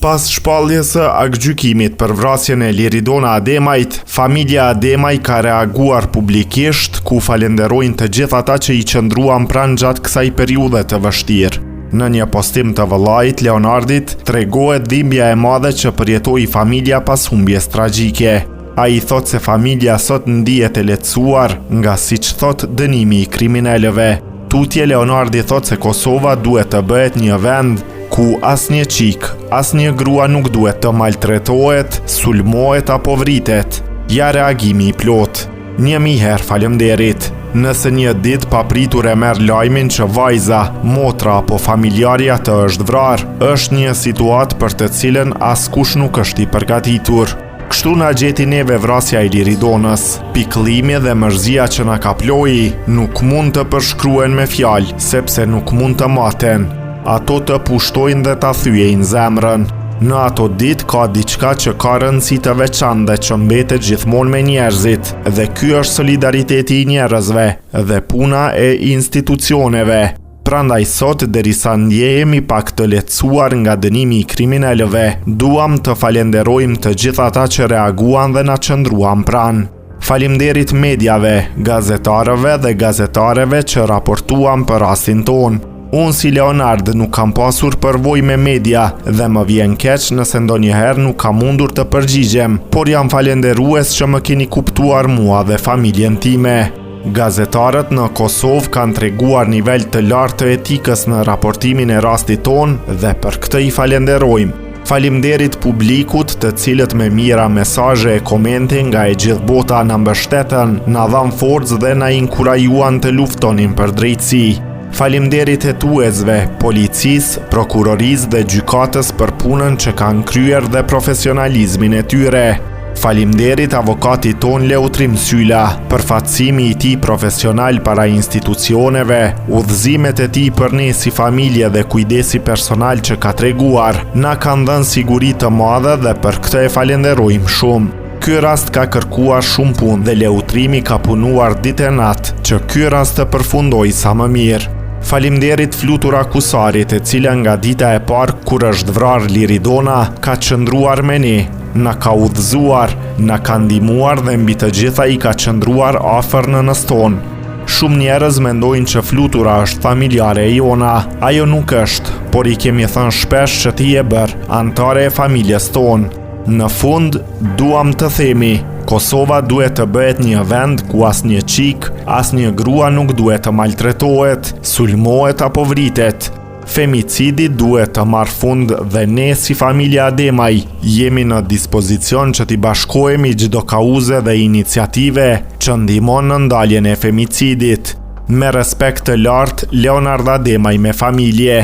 Pas shpalljes së aktgjykimit për vrasjen e Liridona Ademajt, familja Ademaj ka reaguar publikisht, ku falenderojnë të gjithë ata që i qëndruan pranë gjatë kësaj periudhe të vështirë. Në një postim të vëllait, Leonardit, tregohet dhimbja e madhe që përjetoi familja pas humbjes tragjike. Ai thotë se familja sot ndihet e lehtësuar nga siç thotë dënimi i kriminelëve. Tutje Leonardi thotë se Kosova duhet të bëhet një vend ku asnjë çikë, asnjë grua nuk duhet të maltretohet, sulmohet apo vritet. Ja reagimi i plotë. 1000 herë faleminderit. Nëse një ditë papritur e merr lajmin që vajza, motra apo familjarja të është vrarë, është një situatë për të cilën askush nuk është i përgatitur. Kështu na gjeti neve vrasja e Liridonës. Pikëllimi dhe mërzia që na kaploi nuk mund të përshkruhen me fjalë, sepse nuk mund të maten. Ato të pushtojnë dhe ta thyejnë zemrën. Në ato ditë ka diçka që ka rëndësi të veçantë dhe që mbetet gjithmonë me njerëzit, dhe ky është solidariteti i njerëzve dhe puna e institucioneve. Prandaj sot, derisa ndjehemi pak të lehtësuar nga dënimi i kriminelëve, duam të falenderojmë të gjithë ata që reaguan dhe na qëndruan pranë. Faleminderit mediave, gazetarëve dhe gazetareve që raportuan për rastin tonë. Unë si Leonard nuk kam pasur përvojë me media dhe më vjen keq nëse ndonjëherë nuk kam mundur të përgjigjem, por jam falenderues që më keni kuptuar mua dhe familjen time. Gazetarët në Kosovë kanë treguar nivel të lartë të etikës në raportimin e rastit tonë dhe për këtë i falenderojmë. Faleminderit publikut të cilët me mijëra mesazhe e komente nga e gjithë bota na mbështetën, na dhanë forcë dhe na inkurajuan të luftonim për drejtësi. Faleminderit hetuesve, policisë, prokurorisë dhe gjykatës për punën që kanë kryer dhe profesionalizmin e tyre. Faleminderit avokatit tonë Leutrim Syla, përfaqësimi i tij profesional para institucioneve, udhëzimet e tij për ne si familje dhe kujdesi personal që ka treguar, na kanë dhënë siguri të madhe dhe për këtë e falenderojmë shumë. Ky rast ka kërkuar shumë punë dhe Leutrimi ka punuar ditë e natë që ky rast të përfundojë sa më mirë. Faleminderit Flutura Kusarit e cila nga dita e parë kur është vrarë Liridona ka qëndruar me ne, na ka udhëzuar, na ka ndihmuar dhe mbi të gjitha i ka qëndruar afër nënës tonë. Shumë njerëz mendojnë që Flutura është familjare e jona. Ajo nuk është, por i kemi thënë shpesh që ti je bërë anëtare e familjes tonë. Në fund, duam të themi, Kosova duhet të bëhet një vend ku asnjë çikë, asnjë grua nuk duhet të maltretohet, sulmohet apo vritet. Femicidi duhet të marrë fund dhe ne si familja Ademaj jemi në dispozicion që t'i bashkohemi çdo kauze dhe iniciative që ndihmon në ndaljen e femicidit. Me respekt të lartë, Leonard Ademaj me familje.